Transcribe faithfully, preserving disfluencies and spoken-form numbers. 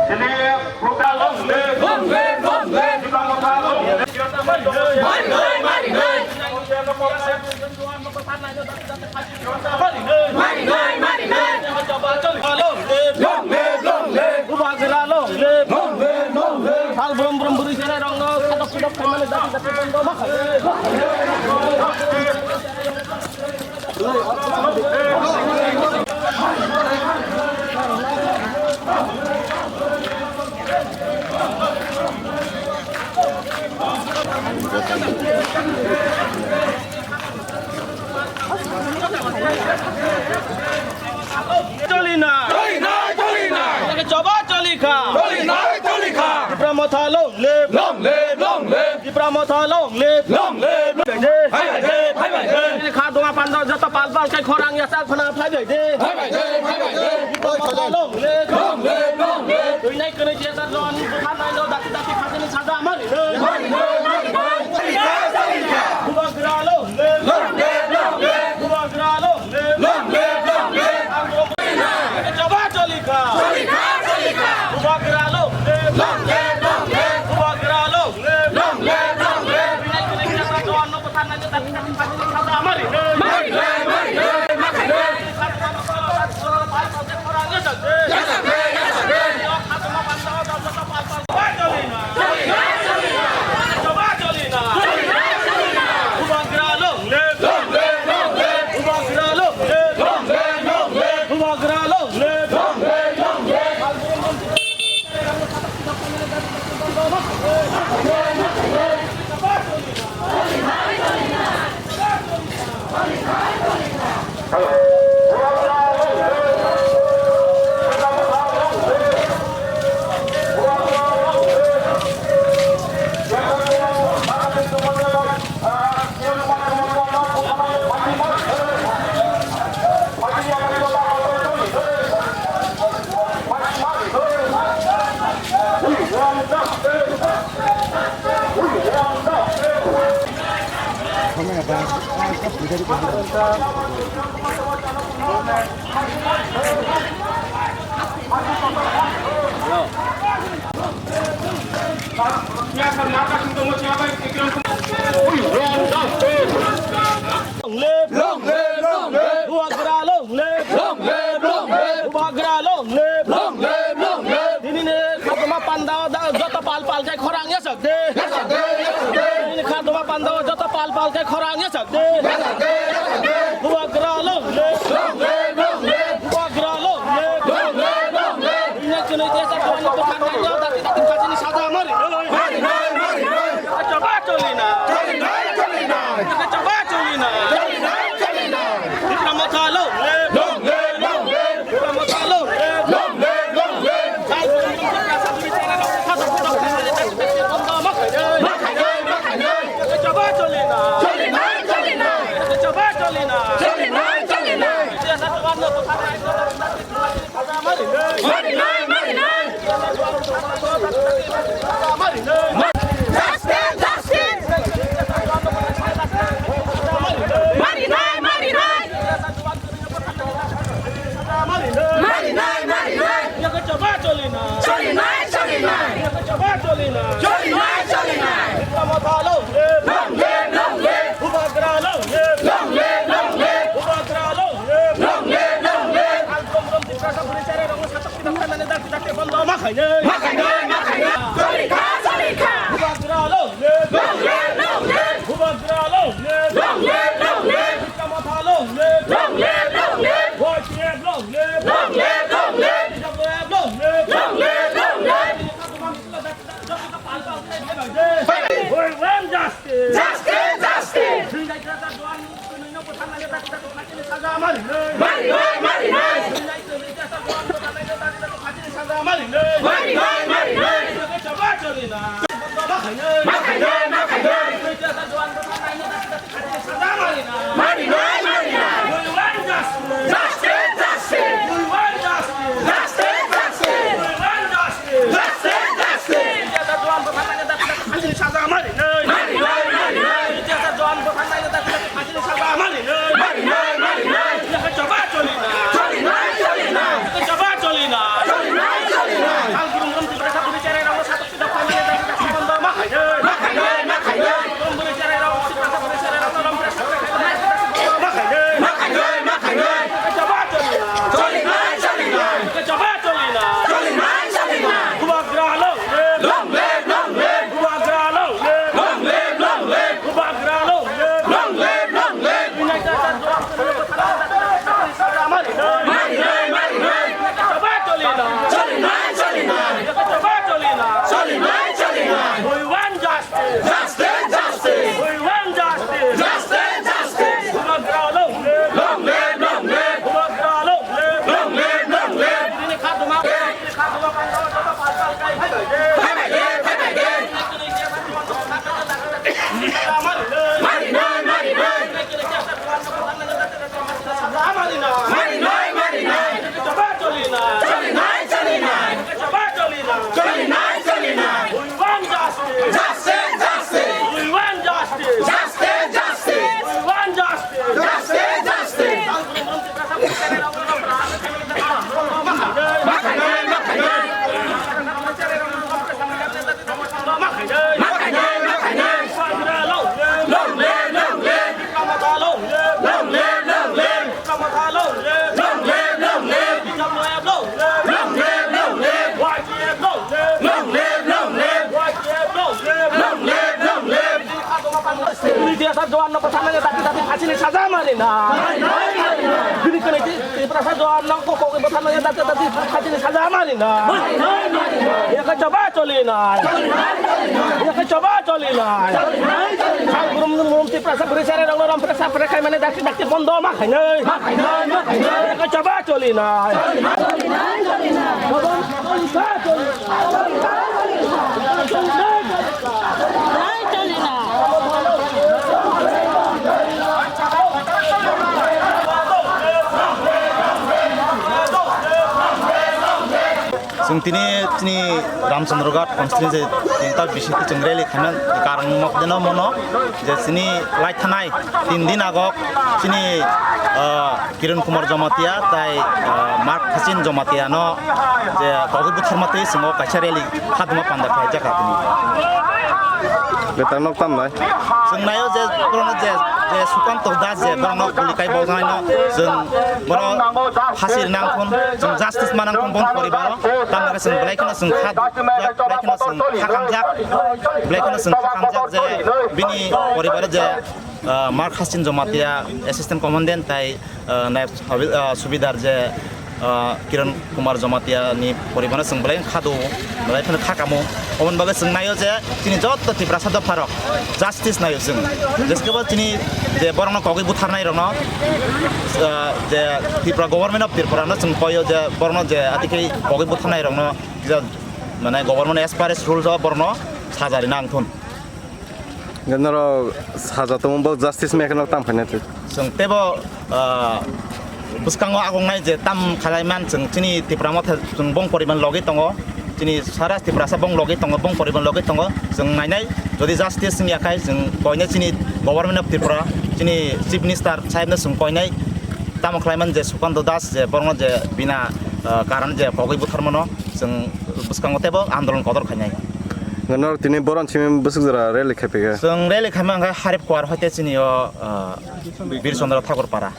Long live, long live, long live. Mari noi, mari noi. Mari noi, mari noi. Long live, long live. Bubagra long live. Long live, long live. Sal brum brum bwrwi cherai rokno khatok pitok khaimani dati dati bondo ma khaio. Choli na. Choli na, choli na. Choba choli kha. Choli na, choli kha. Tipra Motha long live. Long live, long live. Tipra Motha long live. Long live, long live. Hai bai de, hai bai de. Kha duma panda joto pal pal khe khorang ya sak phana phai bai de. Hai bai de, hai bai de. Tipra Motha long live. Long live, long live. Twi nai kwrwi je tar jon bwkha nai lo dati dati khajani saja mari. Mari, mari, mari, mari. Bubagra long live. Long live, long live. Bubagra long live. Long live, long live. Choba choli kha. Choli kha, choli kha. Bubagra long live. Long live, long live. Bubagra long live. Long live, long live. Mari, mari, mari, mari. Long live! Long live, long live! Bubagra long live! Long live, long live! Bubagra long live! Long live, long live! Tini ni khatuma panda da joto pal pal khe khorang yasok de. Yasok de, yasok de. Tini ni khatuma panda joto pal pal khe khorang yasok de. Yasok de, yasok de. Bubagra long live! Long live, long live! Bubagra long live! Long live, long live! Ini kini dia satu anak tu khatanya dati dati khajani saja mari. Mari, mari, mari, mari! Choba choli na. Choli nai, choli nai. Choba choli na. Choli nai, choli nai. Tipra Motha long live. Long live, long live. Tipra Motha long live. Long live, long live. Ma khainai, ma khainai. Choba choli na. Choli nai, choli nai. Choba choli na. Choli nai, choli nai. Mari nai, mari nai. Justice, justice. Mari nai, mari nai. Mari nai, mari nai. Choli nai, choli nai. Choli nai, choli nai. Long live, long live. Bubagra long live. Long live, long live. Bubagra long live. Long live, long live. Al gom gom Tiprasa bwrwi cherai rokno satok pitok khaimani dati dati bondo ma khainai. Ma khainai, ma khainai. Choli kha, choli kha. Bubagra long live. Long live, long live. Bubagra long live. Long live, long live. Tipra Motha long live. Long live, long live. Y P F long live. Long live, long live. T W F long live. Long live, long live. We want justice. Justice, justice. Mari nai, mari nai. Mari nai, mari nai. Ma khainai, ma khainai. Mari nai, mari nai. We want justice. Justice, justice. We want justice. Justice, justice. We want justice. Justice, justice. Khajani saja mari nai. Mari nai, mari nai. Khajani saja mari nai. Mari nai, mari nai. Choba choli na. Choli nai, choli nai. Choba choli na. Choli nai, choli nai. Sal grum grum Mari na. Bini kene ti, ti prasa doan nang kok kok ibo thano ya dati dati khati ni saja mari na. Ya ka choba choli na. Ya ka choba choli na. Sang burum burum ti prasa buri sare rong ram prasa pre khai mane dati dati bondo ma khai nai. Ya ka choba choli na. Chwng tini chini Ramchandraghat constituency tinta bising chwng rally khaina karang mokdeno mono je chini lai thanai tin din agok chini, ah, Kiran Kumar Jamatia tai, ah, Mark Hasin Jamatia no je kogwi butharma twi chwng o kaisa rally khaduma panda khlai jaka tini. Betang nok tam nai. Chwng naio je borokno je, je Sukanto Das je borokno guli kai bojanaino chwng bono phasi rina wngkon, chwng justice mana wngkon bon poribaro. Tamni bagwi chwng belai kheno chwng kha, belai kheno chwng kha kamjak, belai kheno chwng kha kamjak je bini poribaro je, ah, Mark Hasin Jamatia, Assistant Commandant tai, ah, Naib Habi-, ah, Subidar je, ah, Kiran Kumar Jamatia ni poribano chwng belai khado, belai kheno kha kamo. Oboni bagwi chwng naio je chini joto Tiprasa dopharok justice naio chwng. Jeskebo chini je borokno kogwi butharnai rokno, ah, je Tripura Government of Tripura no chwng koio je borokno je atikhe kogwi butharnai rokno je mane government as per as rules o borokno saja rina wngthun. Norok saja tongmung bo justice mekhe nok tam khaina twi. Chwng teibo, ah, bwskango agongnai je tam khalai man chwng chini Tipra Motha chwng bong poriban logi tongo. Chini sara Tiprasa bong logi tongo, bong poriban logi tongo. Chwng nainai jodi justice wngya khai chwng koinai chini Government of Tripura, chini Chief Minister sahibno chwng koinai tamo khlai man je Sukanto Das je borokno je bina, ah, karon je kogwi butharmano chwng bwskango teibo andolon kotor khainai. Norok tini boron simi bwswk jora rally khai phaikha? Chwng rally khaima hwnkhe Harip Kuar hoite chini o, ah, Bir Chandra Thakur Para.